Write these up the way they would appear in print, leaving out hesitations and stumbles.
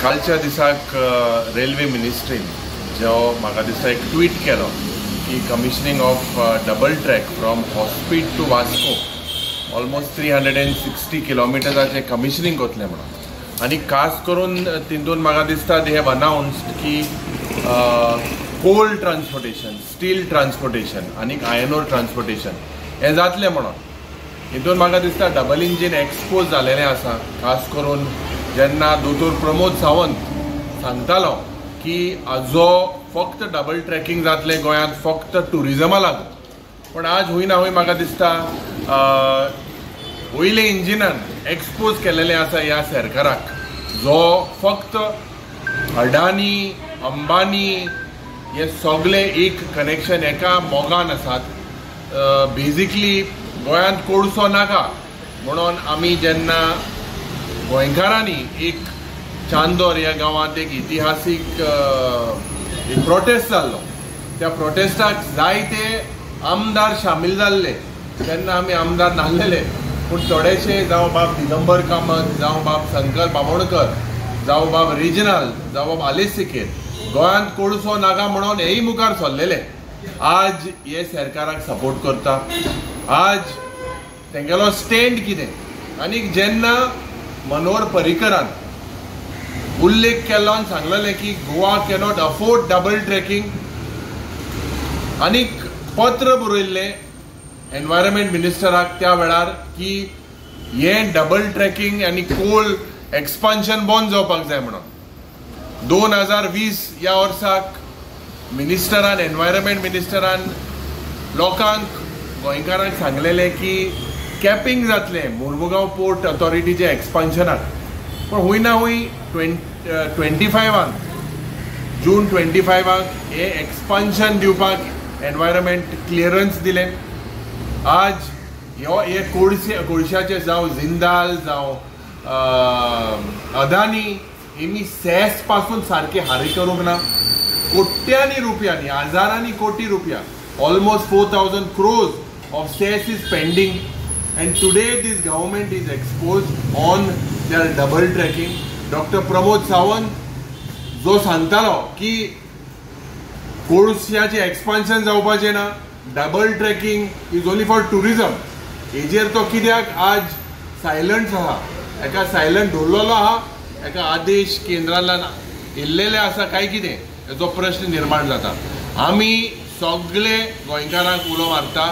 कालच्या दिसाक रेल्वे मिनिस्ट्रीन जो म्हाका दिसता एक ट्वीट केलो की commissioning of double track from Hospet to Vasco almost 360 किलोमिटर्साचें commissioning करतलें म्हणून. आनी खास करून तितून म्हाका दिसता they have announced की कोल ट्रान्सपोर्टेशन, स्टील ट्रान्सपोर्टेशन आनी आयर्न ओर ट्रान्सपोर्टेशन हें जातलें म्हणून. हितून म्हाका दिसता डबल इंजीन एक्सपोज जालेलें आसा. खास करून जेन्ना दोतोर प्रमोद सावंत सांगतालो की जो फक्त डबल ट्रॅकिंग जातलें गोंयांत फक्त ट्युरिजमा लागून, पूण आज हूंय ना हूंय म्हाका दिसता वयले इंजिनान एक्सपोज केलेलें आसा ह्या सरकाराक, जो फक्त अडानी अंबानी हे सगळे एक कनेक्शन एका मोगान आसात. बेजिकली गोंयांत कोळसो नाका म्हणून आमी जेन्ना गोंयकारांनी एक चांदोर ह्या गांवांत एक इतिहासीक एक प्रोटेस्ट जाल्लो, त्या प्रोटेस्टाक जायते आमदार शामील जाल्ले. तेन्ना आमी आमदार नासलेले, पूण थोडेशे जावं बाब दिगंबर कामत, जावं बाब शंकर बामोणकर, जावं बाब रिजनल, जावं बाब आलेस सिकेर गोंयांत कोळसो नाका म्हणून हेय मुखार सरलेले. आज हे सरकाराक सपोर्ट करता. आज तेंगेलो स्टँड कितें? आनी जेन्ना मनोहर पर्रीकरान उल्लेख केलो आनी सांगलेलें की Goa cannot afford double tracking, आनी पत्र बरयल्लें एनवायरमेंट मिनिस्टराक त्या वेळार की हें डबल ट्रॅकिंग आनी कोल एक्सपान्शन बंद जावपाक जाय म्हणून. 2020 ह्या वर्साक मिनिस्टरान, एनवायरमेंट मिनिस्टरान लोकांक, गोंयकारांक सांगलेलें की कॅपिंग जातलें मुर्मुगांव पोर्ट अथॉरिटीच्या एक्सपान्शनाक. पूण हूंय ना हूंय 25 जून 25 हें एक्सपान्शन दिवपाक एनवायरमेंट क्लियरन्स दिलें. आज ह्यो हे कोळश्याचे जावं जिंदाल जावं अदानी हेमी सेस पासून सारके हारी करूंक ना. कोट्यांनी रुपयांनी, हजारांनी कोटी रुपया, almost 4,000 crores of cess is pending, and today this government is exposed on their double tracking. Doctor Pramod Sawant जो सांगतालो की कोळश्याचें एक्सपान्शन जावपाचें ना, double tracking is only for tourism, हेजेर तो कित्याक आज सायलंट आहा? एका सायलंट दवरलेलो आहा, एका आदेश केंद्रांतल्यान येयल्लेले आसा काय कितें हेचो प्रश्न निर्माण जाता. आमी सगळे गोंयकारांक उलो मारता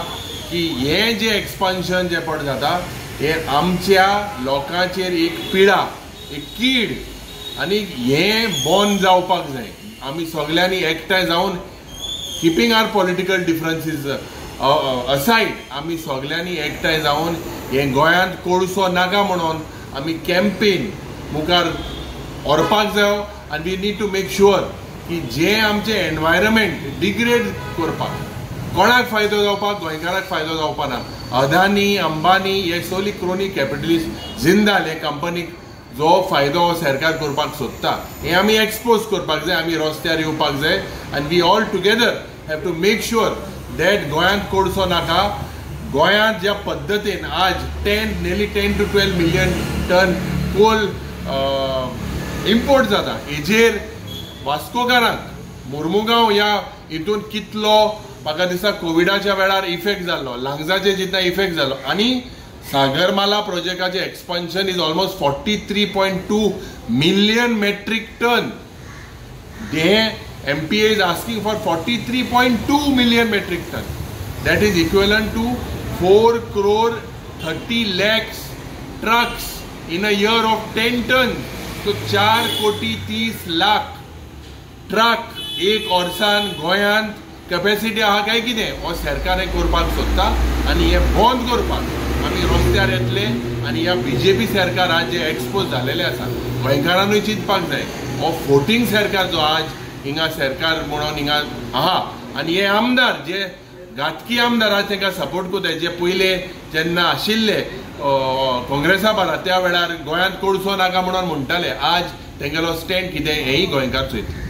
की हें जें एक्सपान्शन जें पड जाता हें आमच्या लोकांचेर एक पिडा, एक कीड, आनी हें बंद जावपाक जाय. आमी सगळ्यांनी एकठांय जावन, keeping our political differences aside, आमी सगळ्यांनी एकठांय जावन हें गोंयांत कोळसो नाका म्हणून आमी कॅम्पेन मुखार व्हरपाक जायो. आनी we need to make sure की जें आमचें एनवायरमेंट डिग्रेड करपाक कोणाक फायदो जावपाक, गोंयकाराक फायदो जावपा ना. अदानी अंबानी हे सोली क्रोनी कॅपिटलिस्ट जिंदाल हे कंपनीक जो फायदो सरकार करपाक सोदता हें आमी एक्सपोज करपाक जाय. आमी रस्त्यार येवपाक जाय आनी we all together have to make sure that गोंयांत कोळसो नाका. गोंयांत ज्या पद्दतीन आज nearly 10 to 12 million ton coal import जाता, हेजेर वास्कोकारांक मुर्मुगांव ह्या हितून कितलो म्हाका दिसता कोविडाच्या वेळार इफेक्ट जाल्लो, लांगजाचे जितना इफेक्ट जालो, आनी Sagarmala प्रोजेक्टाचें expansion is almost 43.2 million metric ton. They MPA is asking for 43.2 million metric ton, that is equivalent to 4 crore 30 lakhs trucks in a year of 10 ton. So 4 कोटी 30 लाख ट्रक एक वर्सान गोंयांत कॅपेसिटी आहा काय कितें हो सरकार हें करपाक सोदता आनी हें बंद करपाक आमी रस्त्यार येतले. आनी ह्या बीजेपी सरकार आज जे एक्सपोज जालेले आसा, गोंयकारानूय चिंतपाक जाय हो फोटींग सरकार जो आज हिंगा सरकार म्हणून हिंगा आहा, आनी हे आमदार जे घातकी आमदार आहा तांकां सपोर्ट करताय, जे पयले जेन्ना आशिल्ले काँग्रेसा बारा त्या वेळार गोंयांत कोळसो नाका म्हणून म्हणटाले, आज तेंगेलो स्टँड कितें हेंय गोंयकार चोयतले.